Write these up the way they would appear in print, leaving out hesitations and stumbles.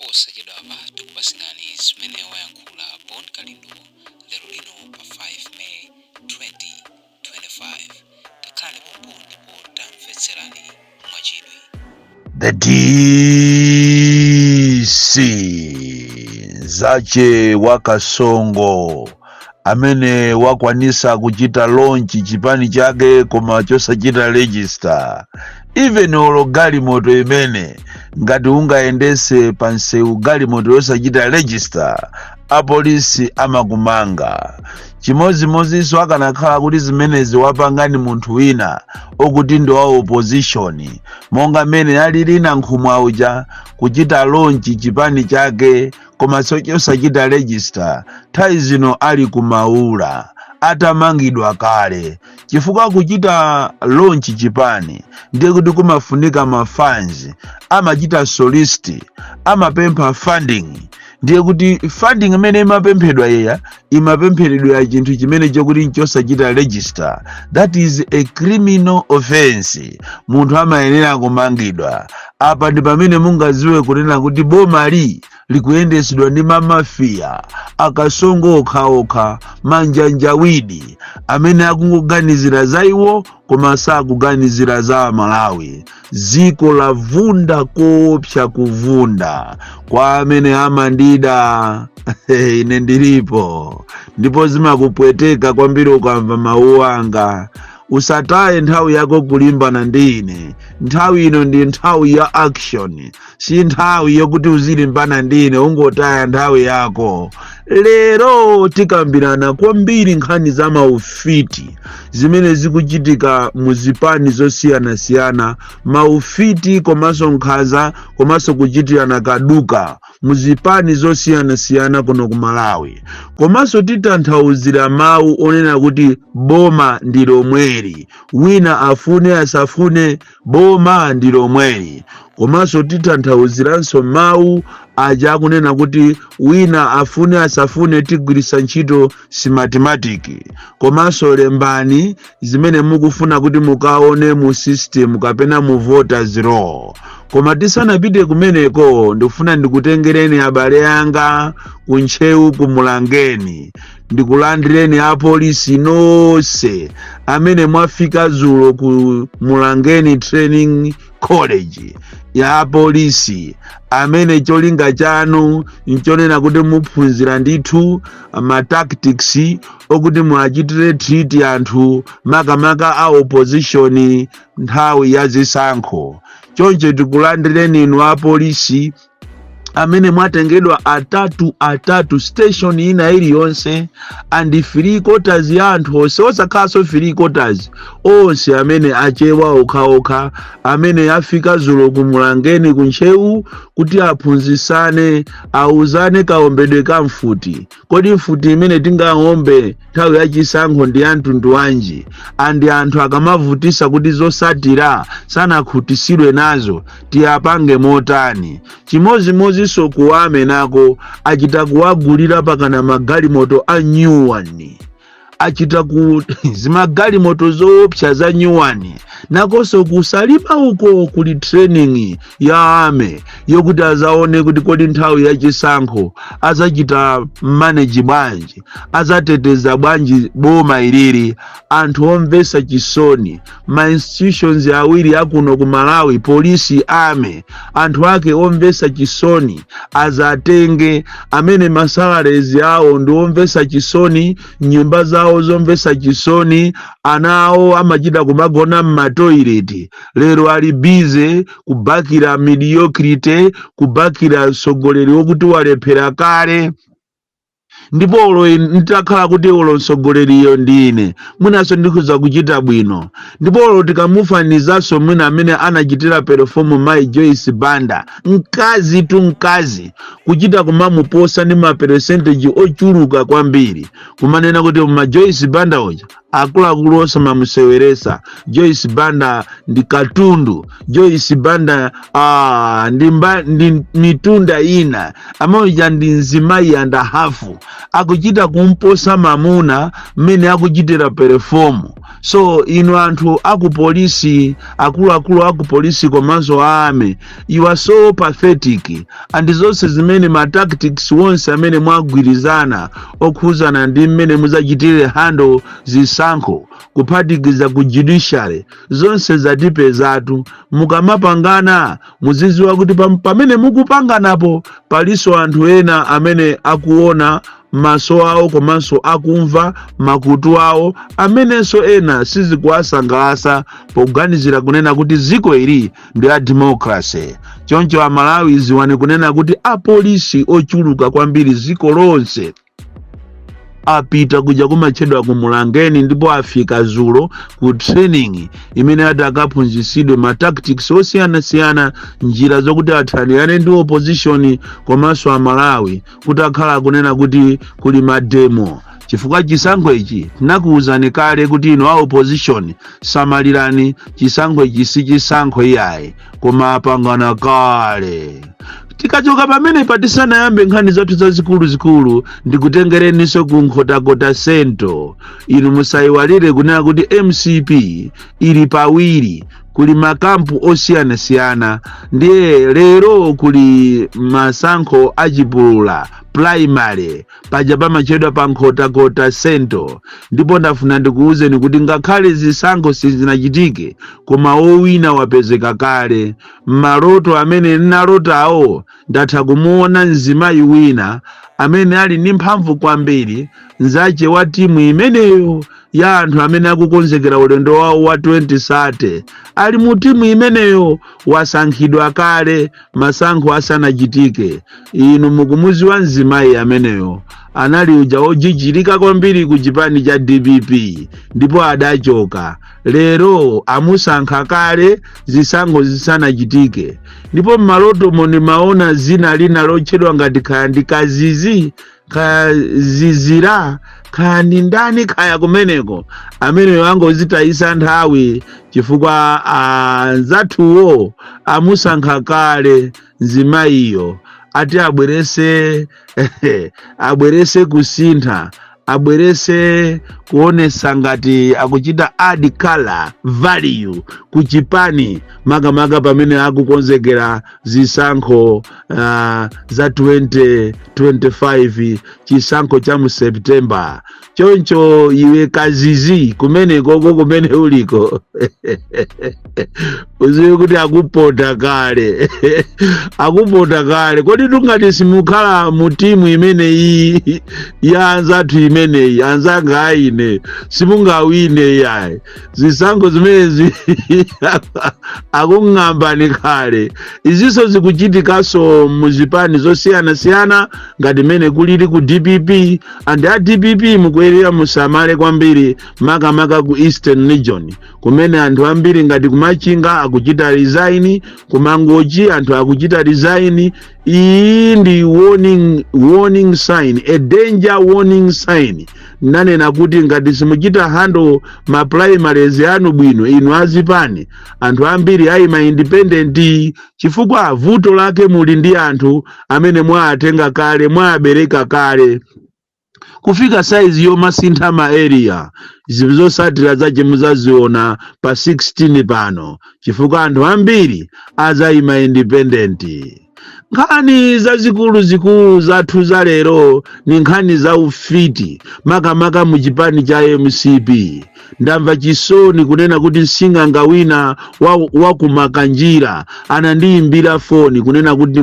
Posachedwapa tikupasirani zimene wayankhula Bon Kalindo lero lino pa 5 May 2025. Takhalani pompo ndipo tamvetserani mwachidwi. The DC zache wa Kasongo amene wakwanisa kuchita launch chipani chake koma chosachita register. Even olo galimoto imene ngati ungayendese pa msewu galimoto yosachita register, apolisi amakumanga. Chimodzimodzinso akanakhala kuti zimenezi wapangani munthu wina okuti ndi wa opposition, monga mmene alili Nankhumwa uja, kuchita launch chipani chake koma chosachita register, nthawi zino ali kumaula atamangidwa kale, chifukwa kuchita launch chipani ndiye kuti kumafunika ma funds, amachita solicit, amapempha funding. Ndiye kuti funding imene imapemphedwa yeya imapempheredwa chinthu chimene chokuti nchosachita register. That is a criminal offense, munthu amayenera kumangidwa. Apa ndi pamene mungaziwe kunena kuti bomali likuyendesedwa ndi mamafiya, akasongo okhaokha, manjanjawidi amene akungoganizira za iwo koma sakuganizira za Amalawi. Ziko lavunda koopsa, kuvunda kwa amene amandida ine ndilipo, ndipo zimakupweteka kwambiri ukamva mawu anga. Usataye nthawi yako kulimbana ndi ine. Nthawi ino ndi nthawi ya action, si nthawi yokuti uzilimbana ndi ine, ungotaya nthawi yako. Lero tikambirana kwambiri nkhani za maufiti zimene zikuchitika mu zipani zosiyanasiyana, maufiti komanso nkhanza komanso kuchitirana kaduka mu zipani zosiyanasiyana kuno ku Malawi. Komanso titanthauzira mawu onena kuti boma ndi lomweli, wina afune asafune, boma ndi lomweli. Komanso titanthauziranso mawu aja akunena kuti wina afune asafune, tigwiritsa ntchito Smartmatic. Komanso lembani zimene mukufuna kuti mukaone mu system kapena mu voters roll. Koma tisanapite kumeneko, ndikufuna ndikutengereni abale anga kuntcheu kumulangeni, ndikulandireni apolisi nonse amene mwafika zulo ku Mulangeni Training College ya apolisi, amene cholinga chanu nchonena kuti muphunzira ndithu ma tactics okuti muachitire treat anthu, makamaka a opposition, nthawi ya zisankho. Choncho tikulandireni inu apolisi amene mwatengedwa atatu atatu station ina iliyonse and three quarters ya anthu onse, osakhalanso three quarters, onse amene achewa okhaokha amene afika zulo kumulangeni kuntcheu kuti aphunzisane, auzane kaombedwe ka mfuti. Kodi mfuti imene tingaombe nthawi yachisankho ndi ya mtundu wanji? And anthu akamavutisa kuti zosatira sanakhutisidwe nazo, tiyapange motani? Chimodzimodzinso kuwame nako achita kuwagulira pakana magalimoto a new one, achita ku zimagalimoto zoopsa za new one. Nakonso kusalima uko kuli training ya army yokuti azaone kuti kodi nthawi yachisankho azachita manage bwanji, azateteza bwanji boma ilili. Anthu omvetsa chisoni, ma institutions awiri akuno ku Malawi, polisi, army, anthu ake omvetsa chisoni azatenge, amene ma salaries awo ndi omvetsa chisoni, nyumba zawo zomvetsa chisoni, ana awo amachita kumagona m'ma toilet, lero ali busy kubakira mediocrity, kubakira mtsogoleri wokuti walephera kale. Ndipo olo nditakhala kuti olo mtsogoleriyo ndine, mwinanso ndikhoza kuchita bwino. Ndipo olo tikamufanizanso mwina amene anachitira perform Mai Joyce Banda, mkazi tu mkazi, kuchita kumamuposa ndi ma percentage ochuluka kwambiri, kumanena kuti ma Joyce Banda uja Akuluakulu, osamamuseweresa Joyce Banda, ndi katundu Joyce Banda. Ndi mitunda ina amaoja, ndi mzimayi and a half, akuchita kumposa mamuna mmene akuchitira perform. So inu anthu akupolisi, akuluakulu akupolisi komanso army, you are so pathetic. And zonse zimene ma tactics wonse amene mwagwirizana okhuzana ndi mmene muzachitire handle zisankho, kuphatikiza ku judiciary, zonse zatipezatu. Mukamapangana muziziwa kuti pamene mukupanganapo palinso anthu ena amene akuona maso awo komanso akumva makutu awo, amenenso ena sizikuwasangalatsa poganizira kunena kuti ziko ili ndi la democracy. Choncho Amalawi, ziwani kunena kuti apolisi ochuluka kwambiri ziko lonse apita kuja kumatchedwa ku Mulangeni, ndipo afika zulo ku training imene ati akaphunzitsidwe ma tactics osiyanasiyana, njira zokuti athanirane ndi opposition komanso Amalawi kuti akhala akunena kuti kuli ma demo, chifukwa chisankho ichi tinakuwuzani kale kuti inu a opposition samalirani, chisankho ichi si chisankho iyayi, koma apangana kale. Tikachoka pamene patisanayambe nkhani zathu zazikuluzikulu, ndikutengereninso ku Nkhotakota Central. Inu musayiwalire kunena kuti MCP ili pawiri, kuli makampu osiyanasiyana. Ndiye lero kuli masankho achipulula, primary, paja pamachedwa pa Nkhotakota Central. Ndipo ndafuna ndikuwuzeni kuti ngakhale zisankho sizinachitike, koma wowina wapezeka kale. Maloto amene ndinalotawo, ndatha kumuona mzimayi wina amene ali ndi mphamvu kwambiri, mzache wa timu imeneyo ya anthu amene akukonzekera ulendo wawo wa 2030, ali mu timu imeneyo, wasankhidwa kale masankho asanachitike. Inu mukumuziwa mzimayi ameneyo, anali uja wojijirika kwambiri ku chipani cha DPP ndipo adachoka. Lero amusankha kale zisankho zisanachitike. Ndipo mmalotomo ndimaona zina lina lotchedwa ngati khaya ndi Kazizi, kaya Zizira, kaya ndi ndani khaya kumeneko, ameneyo angozitayisa nthawi chifukwa anzathuwo amusankha kale mzimayiyo. Ati abwerese kusintha, abwerese kuonesa ngati akuchita add color value ku chipani, makamaka pamene akukonzekera zisankho za 2025, chisankho cha mu September. Choncho iwe Kazizi kumenekoko kumene uliko, uziwe kuti akupota kale, akupota kale. Kodi tungati simukhala mu timu imeneyi ya anzathu imeneyi, anzanga aine, simungawine yayi zisankho zimenezi, akung'ambani kale. Izinso zikuchitikanso muzipani zosiyanasiyana ngati mene kulili ku DPP. And a DPP mukuyenera musamale kwambiri, makamaka ku Eastern Region kumene anthu ambiri ngati kuMachinga akuchita resign, kuMangochi anthu akuchita resign. Iyi ndi warning sign, a danger warning sign. Nanena kuti ngati simuchita handle ma primaries anu bwino inu azipani, anthu ambiri ayima independent, chifukwa vuto lake muli ndi anthu amene mwatenga kale, mwabereka kale kufika saizi yomasintha ma area. Zosatira zache muzaziona pa 16 pano, chifukwa anthu ambiri azayima independent. Nkhani zazikulu-zikulu zathu za lero ni nkhani za ufiti, makamaka mu chipani cha MCP. Ndamva chisoni kunena kuti msing'anga wina wa kuMakanjira anandiyimbira foni kunena kuti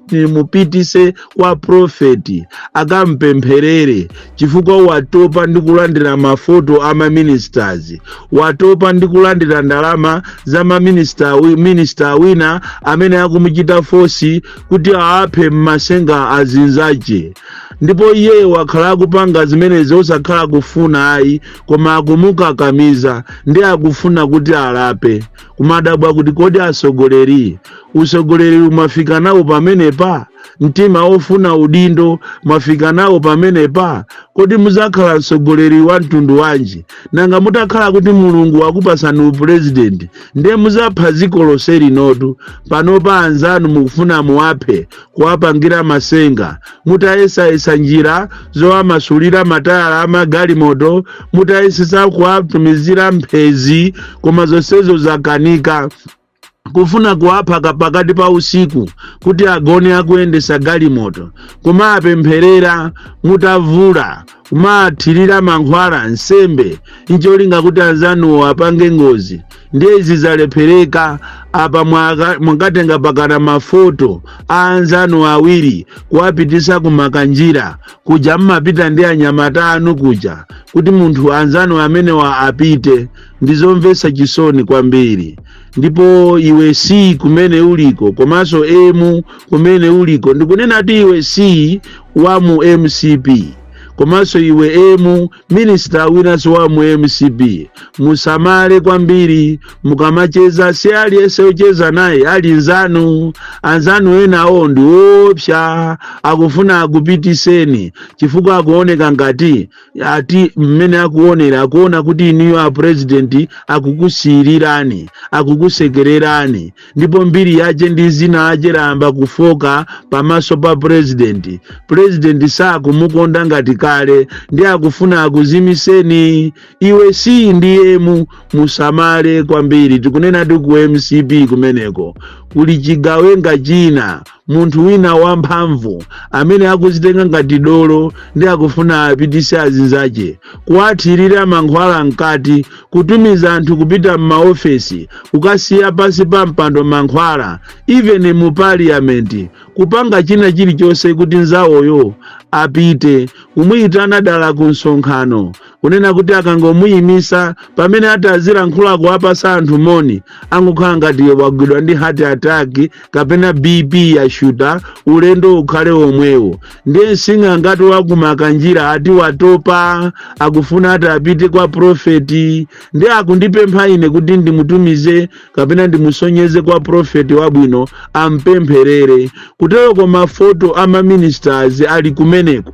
ndimupitise kwa profeti akampempherere, chifukwa watopa ndi kulandira mafoto a maministers, watopa ndi kulandira ndalama za maminista, minister wina amene akumuchita force kuti aaphe mmasenga azinzache. Ndipo iye wakhala akupanga zimenezi osakhala kufuna ayi, koma akumukakamiza, ndi akufuna kuti alape. Kumadabwa kuti kodi asogoleri, usogoleri umafika nawo pamenepa? Mtima ofuna udindo mwafika nawo pamenepa? Kodi muzakhala mtsogoleri wa mtundu wanji? Nanga mutakhala kuti Mulungu wakupasani upurezidenti, ndiye muzapha dziko lonse linotu. Panopa anzanu mukufuna muwaphe, kuwapangira masenga, mutayesayesa njira zowamasulira matayala amagalimoto, mutayesesa kuwatumizira mphezi, koma zonsezo zakanika. Kufuna kuwapha pakati pa usiku kuti agone akuyendesa galimoto, kumapempherera mutavula, kumathirira mankhwala, nsembe, ncholinga kuti anzanuwo apange ngozi, ndiye izi zalephereka. Apa mwakatenga pakana mafoto a anzanu awiri kuwapitisa kumakanjira kuja mmapita ndi anyamata anu kuja, kuti munthu anzanu amenewa apite. Ndizomvetsa chisoni kwambiri. Ndipo iwe C kumene uliko, komanso M kumene uliko, ndikunena kuti iwe C wa mu MCP, komanso iwe M minister winanso wa mu MCP, musamale kwambiri mukamacheza. Si aliyense ocheza naye ali nzanu. Anzanu enawo ndi opsa, akufuna akupitiseni chifukwa akuoneka ngati ati mmene akuonera, akuona kuti iniyo a president akukusiyirirani, akukusekererani, ndipo mbiri yace ndi zina ace layamba kufoka pamaso pa president. President sakumukonda ngati kale, ndi akufuna akuzimiseni. Iwe C ndi M, musamale kwambiri. Tikunena ti ku MCP kumeneko kuli chigawenga china, munthu wina wamphamvu amene akuzitenga ngati dolo, ndi akufuna apitise azinzache, kuwathirira mankhwala mkati, kutumiza anthu kupita m'maofesi kukasiya pasi pa mpando mankhwala, even mu parliament, kupanga china chilichonse kuti nzawoyo apite, kumuyitana dala ku msonkhano, kunena kuti akangomuyimisa pamene ati azilankhula kuwapasa anthu moni, angokhala ngati wagwidwa ndi heart attack kapena BP yashuta, ulendo ukhale omwewo. Ndiye msing'angati wakumakanjira ati watopa, akufuna ati apite kwa prophet, ndi akundipempha ine kuti ndimutumize kapena ndimusonyeze kwa prophet wabwino ampempherere. Kuteroko mafoto ama ministers ali kumeneko,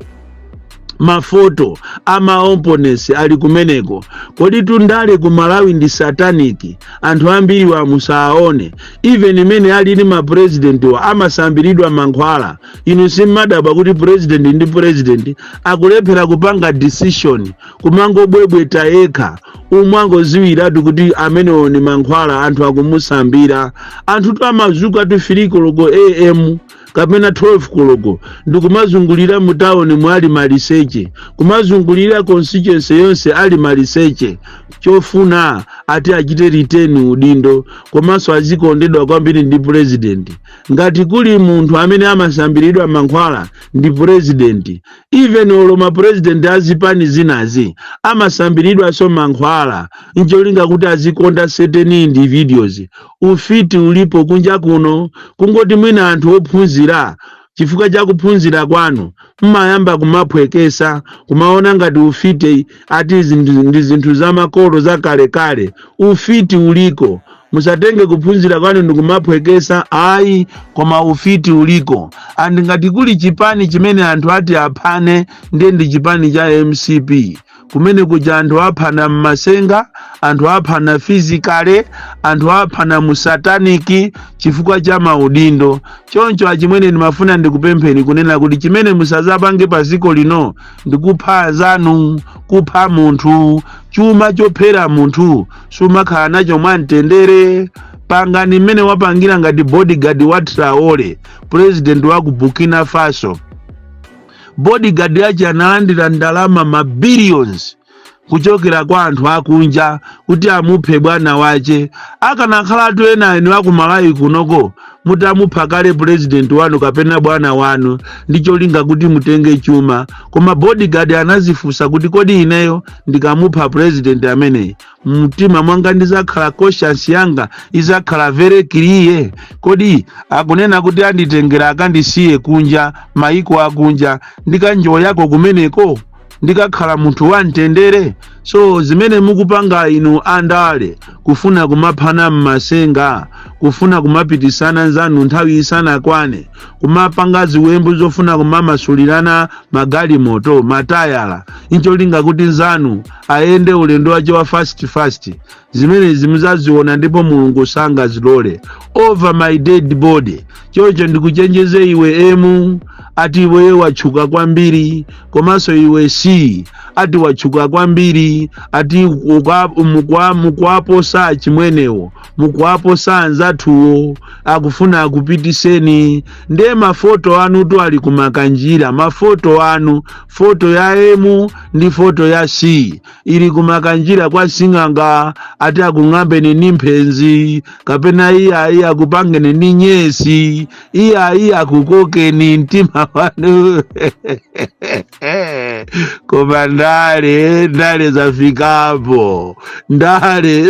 mafoto ama opponents ali kumeneko. Kodi tundale ku Malawi ndi satanic? Anthu ambiri wa musaone, even imene alili ma president wa amasambiridwa mankhwala. Inu simmadabwa kuti president ndi president akulephera kupanga decision, kumangobwebweta yekha, umwe angoziwiratu kuti amenewo ni mankhwala anthu akumusambira. Anthu tu amazuka tu 3 koloko am kapena 12 koloko ndikumazungulira mu tawuni mwali maliseche, kumazungulira constituency yonse ali maliseche, chofuna ati achite retain udindo, komanso azikondedwa kwambiri ndi president. Ngati kuli munthu amene amasambiridwa mankhwala ndi president. Even olo ma president azipani zinazi amasambiridwanso mankhwala ncholinga kuti azikonda certain individuals. Ufiti ulipo kunja kuno, kungoti mwina anthu ophunzira, chifukwa cha kuphunzira kwanu, mmayamba kumaphwekesa, kumaona ngati ufiti ati ndi zinthu zamakolo zakalekale. Ufiti uliko. Musatenge kuphunzira kwanu ndikumaphwekesa, ayi, koma ufiti uliko. And ngati kuli chipani chimene anthu ati aphane, ndiye ndi chipani cha MCP. Kumene kuja anthu aphana mmasenga, anthu aphana physically, anthu aphana mu satanic chifukwa cha maudindo. Choncho achimwene, ndimafuna ndikupempheni kunena kuti chimene musazapange pa dziko lino ndikupha anzanu, kupha munthu. Chuma chophera munthu sumakhala nacho mwamtendere. Pangani mmene wapangira ngati bodyguard wa Traore, president wa ku Burkina Faso. Bodyguard yache analandira ndalama ma billions kuchokera kwa anthu akunja kuti amuphe bwana wache. Akanakhalatu ena inu aku Malawi kunoko, mutamupha kale president wanu kapena bwana wanu ndi cholinga kuti mutenge chuma. Koma bodyguard anazifunsa kuti, "Kodi ineyo ndikamupha president ameneyi, mtima mwanga ndizakhala, conscience yanga izakhala very clear? Kodi akunena kuti anditengera akandisiye kunja, maiko akunja, ndikanjoyako kumeneko, ndikakhala munthu wamtendere?" So zimene mukupanga inu andale, kufuna kumaphana mmasenga, kufuna kumapitisana nzanu nthawi isanakwane, kumapanga ziwembu zofuna kumamasulirana magalimoto matayala ncholinga kuti nzanu ayende ulendo wace wa fast fast, zimenezi muzaziona ndipo Mulungu sangazilole. Over my dead body. Choncho ndikuchenjeze iwe M, ati iweyo watchuka kwambiri, komanso iwe C, ati watchuka kwambiri, ati mukuwaposa achimwenewo, mukuwaposa anzathuwo, akufuna akupitiseni. Ndiye mafoto anu tu ali kumakanjira. Mafoto anu, foto ya M ndi foto ya C ili kumakanjira kwa sing'anga, ati akung'ambeni ni mphenzi, kapena iyayi akupangeni ni nyesi, iyayi akukokeni mtima wanu. Koma ndale, ndale zafikapo, ndale.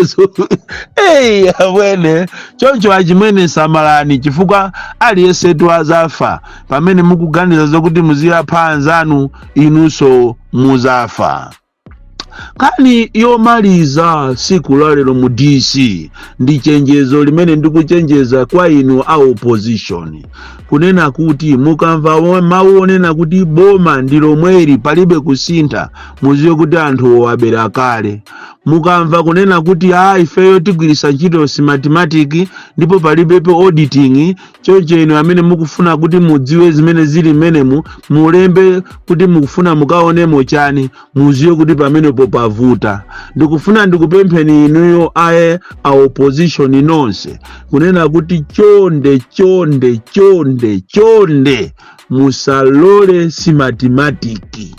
Hey, amwene, choncho achimwene samalani, chifukwa aliyensetu azafa. Pamene mukuganiza zokuti muziyapha anzanu, inunso muzafa. Nkhani yomaliza siku lalero mu DC ndi chenjezo limene ndikuchenjeza kwa inu a opposition, kunena kuti mukamva mawu onena kuti boma ndi lomweri, palibe kusintha, muziwe kuti anthu wabera kale. Mukamva kunena kuti a ifeyo tigwiritsa ntchito Smartmatic ndipo palibepo auditing, choncho inu amene mukufuna kuti mudziwe zimene zili mmenemu, mulembe kuti mukufuna mukaonemo chani, muziwe kuti pamenepo pavuta. Ndikufuna ndikupempheni inuyo aye a opposition nonse kunena kuti chonde, chonde, chonde, chonde, musalole Smartmatic.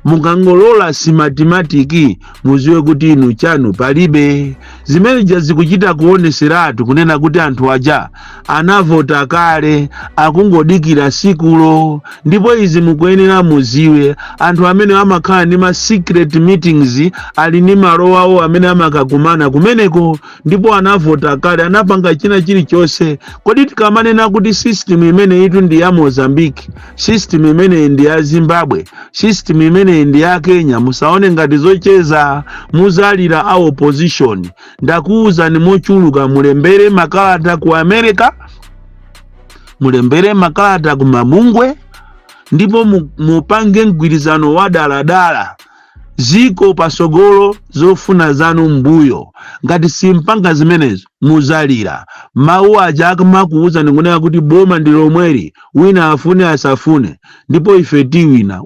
Mukangolola Smartmatic, muziwe kuti inu chanu palibe. Zimene zikuchita kuoneseratu kunena kuti anthu aja anavota kale, akungodikira sikulo. Ndipo izi mukuyenera muziwe, anthu amene amakhala ndi ma secret meetings ali ndi malo awo amene amakakumana kumeneko, ndipo anavota kale, anapanga china chilichonse. Kodi tikamanena kuti system imene itu ndi ya Mozambique, system imeneyi ndi ya Zimbabwe, system imeneyi ndi ya Kenya, musaone ngati zocheza. Muzalira a opposition. Ndakuwuzani mochuluka, mulembere makalata ku America, mulembere makalata ku mabungwe, ndipo mupange mgwirizano wa daladala, ziko pasogolo, zofuna zanu mbuyo. Ngati simpanga zimenezo, muzalira. Mawu aja akumakuwuzani kunena kuti boma ndi lomweri, wina afune asafune, ndipo ife tiwina,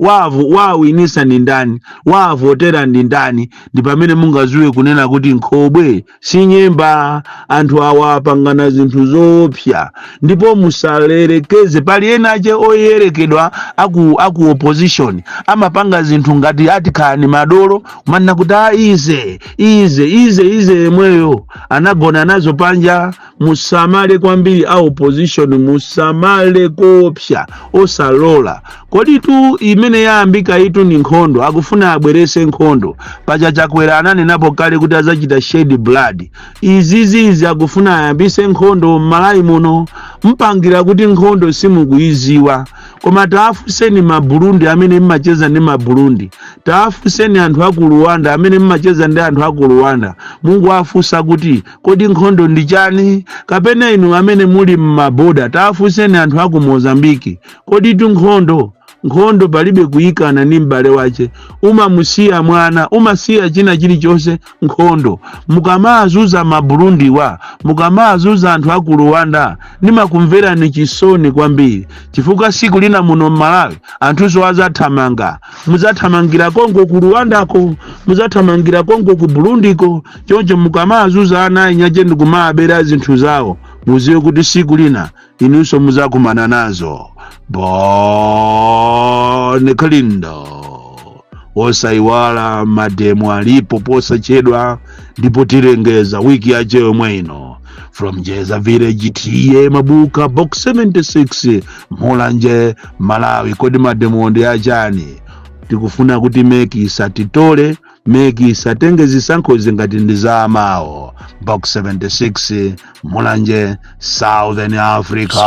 wawinisa ndi ndani, wavotera ndi ndani? Ndi pamene mungaziwe kunena kuti nkhobwe si nyemba. Anthu awa apangana zinthu zoopsa, ndipo musalerekeze. Pali ena ache oyerekedwa aku opposition amapanga zinthu ngati ati khani madolo, kumanena kuti a ize ize ize ize, yemweyo anagona nazo panja. Musamale kwambiri a opposition, musamale koopsa, osalola. Kodi tu imene yayambika itu ni nkhondo, akufuna abwerese nkhondo. Paja Chakwera ananenapo kale kuti azachita shed blood. Izizizi akufuna ayambise nkhondo m'Malawi muno, mpangira kuti nkhondo simukuiziwa. Koma taafuseni Maburundi amene mmacheza ndi Maburundi, taafuseni anthu aku Rwanda amene mmacheza ndi anthu aku Rwanda, munguafusa kuti kodi nkhondo ndi chani? Kapena inu amene muli mmaboda, taafuseni anthu aku Mozambiki, kodi tu nkhondo, nkhondo palibe kuyikana ndi m'bale wace, umamusiya mwana, umasiya china chilichonse, nkhondo. Mukamazuza Maburundiwa, mukamazuza anthu aku Rwanda, ndimakumverani chisoni kwambiri, chifukwa siku lina muno m'Malawi anthuso azathamanga. Muzathamangira konko ku Rwandako, muzathamangira konko ku Burundiko. Choncho mukamazuza ana ainyache ndikumabera zinthu zawo, muziwe kuti siku lina inunso muzakumana nazo. Bon Kalindo, osaiwala mademo alipo posachedwa, ndipo tilengeza wiki yache yomwe ino. From Jeza Village, T/A Mabuka, Box 76, Mulanje, Malawi. Kodi mademo ndi achani? Tikufuna kuti MEC isatitole, MEC isatenge zisankhozi ngati ndi za amawo. Box 76, Mulanje, Southern Africa.